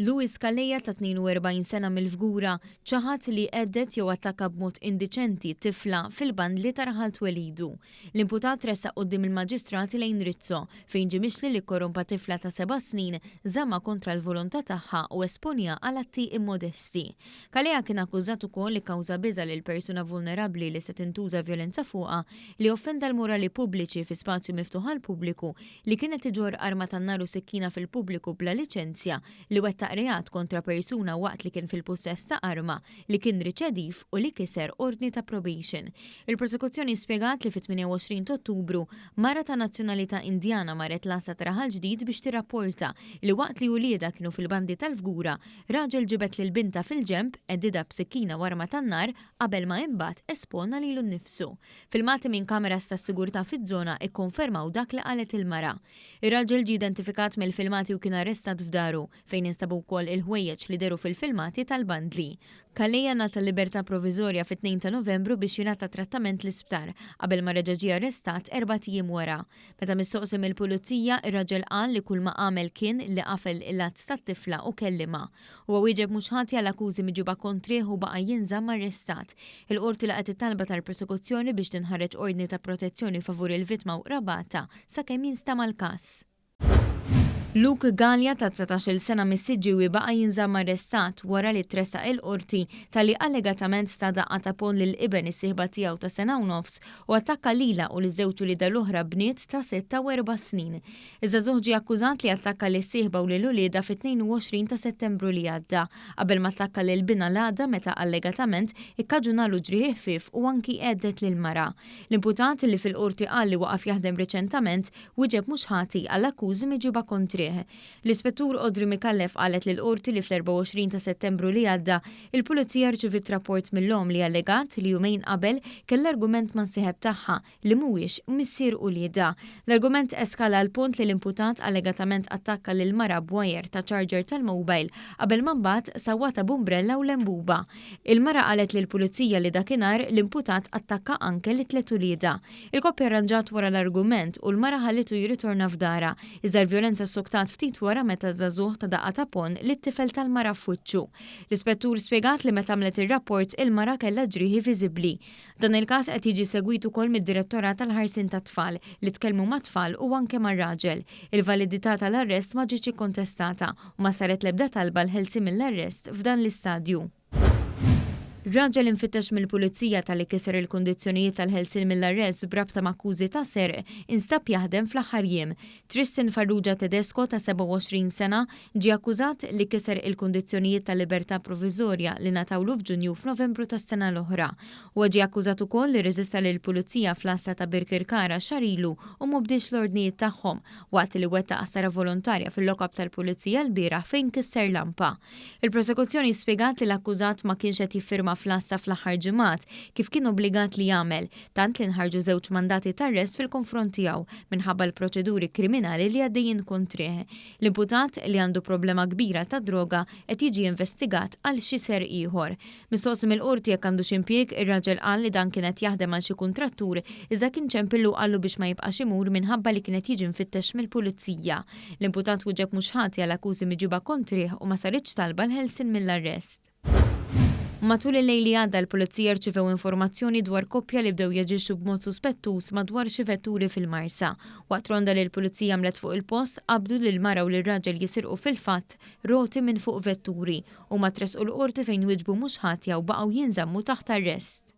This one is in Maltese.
Louis Calleja ta' 42 sena mill-Fgura ċaħad li hedded jew attakka b'mod indiċenti tifla fil-bandli ta' raħal twelidu. L-imputat tressaq quddiem il-Maġistrat Elaine Rizzo fejn ġie mixli li kkorrompa tifla ta' seba' snin, żammha kontra l-volontà tagħha u esponiha għal atti immodesti. Calleja kien akkużat ukoll li kkawża biża' lil persuna vulnerabbli li se tintuża vjolenza fuqha, li offenda l-morali pubbliċi fi spazju miftuħ għall-pubbliku, li kien qed iġorr arma tan-nar u sikkina fil-pubbliku bla liċenzja, li wettaq reat kontra persuna waqt li kien fil-pussess ta' arma, li kien riċediv u li kiser ordni ta' probation. Il-prosekuzzjoni spjegat li fit-28 t'Ottubru, mara ta' nazzjonalità Indjana marret l-għassa ta' Raħal Ġdid biex tirrapporta li waqt li uliedha kienu fil-bandi tal-Fgura, raġel ġibed lil bintha fil-ġenb, heddidha b'sikkina u arma tan-nar qabel ma imbagħad espona lilu nnifsu. Filmati minn kameras tas-sigurtà fiż-żona kkonfermaw dak li qalet il-mara. Ir-raġel ġie identifikat mill-filmati u kien arrestat f'daru, fejn instabu wkoll il-ħwejjeġ li dehru fil-filmati tal-bandli. Calleja ngħata libertà proviżorja fit-2 ta' Novembru biex jingħata trattament l-isptar, qabel ma reġa' ġie arrestat erbat ijiem wara. Meta mistoqsi mill-pulizija, ir-raġel qal li kulma għamel kien li qafel il-għads tat-tifla u kellimha. Huwa wieġeb mhux ħati għal akkużi miġjuba kontrih u baqa' jinżamm arrestat. Il-Qorti laqgħet it-talba tal-prosekuzzjoni biex tinħareġ ordni ta' protezzjoni favur il-vittma u qrabatha sakemm jinstama' l-każ. Luke Galea ta' 19-il sena mis-Siġġiewi baqa' jinżamm arrestat wara li tressaq il-Qorti talli allegatament ta daqqa ta' ponn lil iben is-sieħba tiegħu ta' sena u nofs u attakka lilha u liż-żewġ uliedha l-oħra bniet ta' sitta u erba' snin. Iż-żagħżugħ ġie akkużat li attakka lis-sieħba u lil uliedha fit-22 ta' Settembru li għadda, qabel ma attakka lil binha l-għada meta allegatament ikkaġunalu ġrieħi ħfief u anki għedded lill-mara. L-imputat, li fil-Qorti qal li waqaf jaħdem riċentament, wieġeb mhux ħati għall-akkużi miġjuba kontrih. L-Ispettur Audrey Micallef qalet lill-Qorti li fl-24 ta' Settembru li għadda, il-Pulizija rċiviet rapport mill-omm li allegat li jumejn qabel kellha argument mas-sieħeb tagħha li mhuwiex missier uliedha. L-argument eskala għall-punt li l-imputat allegatament attakka lill-mara b'wajer ta' charger tal-mobile qabel ma mbagħad sawwatha b'umbrella u lembuba. Il-mara qalet lill-Pulizija li dakinhar l-imputat attakka anke lit-tliet uliedha. Il-koppja rranġat wara l-argument u l-mara ħallitu jirritorna f'darha, iżda l-vjolenza ssoktat ftit wara meta ż-żagħżugħ ta daqqa ta' ponn lit-tifel tal-mara f'wiċċu. L-Ispettur spjegat li meta għamlet ir-rapport il-mara kellha ġrieħi viżibbli. Dan il-każ qed jiġi segwit ukoll mid-Direttorat tal-Ħarsien tat-Tfal li tkellmu mat-tfal u anke mar-raġel. Il-validità tal-arrest ma ġietx ikkontestata u ma saret l-ebda talba għall-ħelsien mill-arrest f'dan l-istadju. Raġel imfittex mill-Pulizija talli kiser il-kundizzjonijiet tal-ħelsien mill-arrest b'rabta ma' akkużi ta' serq instab jaħdem fl-aħħar jiem. Tristan Farrugia Tedesco ta' 27 sena ġie akkużat li kiser il-kundizzjonijiet ta' libertà proviżorja li ngħatawlu f'Ġunju u f'Novembru tas-sena l-oħra. Huwa ġie akkużat ukoll li rreżista lill-Pulizija fl-għassa ta' Birkirkara xahar ilu u m'obdiex l-ordnijiet tagħhom waqt li wettaq ħsara volontarja fil-lockup tal-Pulizija lbieraħ fejn kisser lampa. Il-prosekuzzjoni spjegat li l-akkużat ma kienx qed jiffirma fl-għassa fl-aħħar ġimgħat, kif kien obbligat li jagħmel, tant li nħarġu żewġ mandati t'arrest fil-konfront tiegħu minħabba l-proċeduri kriminali li għaddejjin kontrih. L-imputat, li għandu problema kbira ta' droga, qed jiġi investigat għal xi serq ieħor. Mistoqsi mill-Qorti jekk għandux impjieg, ir-raġel qal li dan kien qed jaħdem għal xi kuntrattur iżda kien ċempillu u qallu biex ma jibqax imur minħabba li kien qed jiġi mfittex mill-Pulizija. L-imputat wieġeb mhux ħati għal akkużi miġjuba kontrih u ma saritx talba għall-ħelsien mill-arrest. Matul il-lejl li għadda l-Pulizija rċivew informazzjoni dwar koppja li bdew jaġixxu b'mod suspettuż madwar xi vetturi fil-Marsa. Waqt ronda li l-Pulizija għamlet fuq il-post, qabdu lil mara u lir-raġel jisirqu fil-fatt roti minn fuq vetturi. Huma tressqu l-Qorti fejn wieġbu mhux ħatja u baqgħu jinżammu taħt arrest.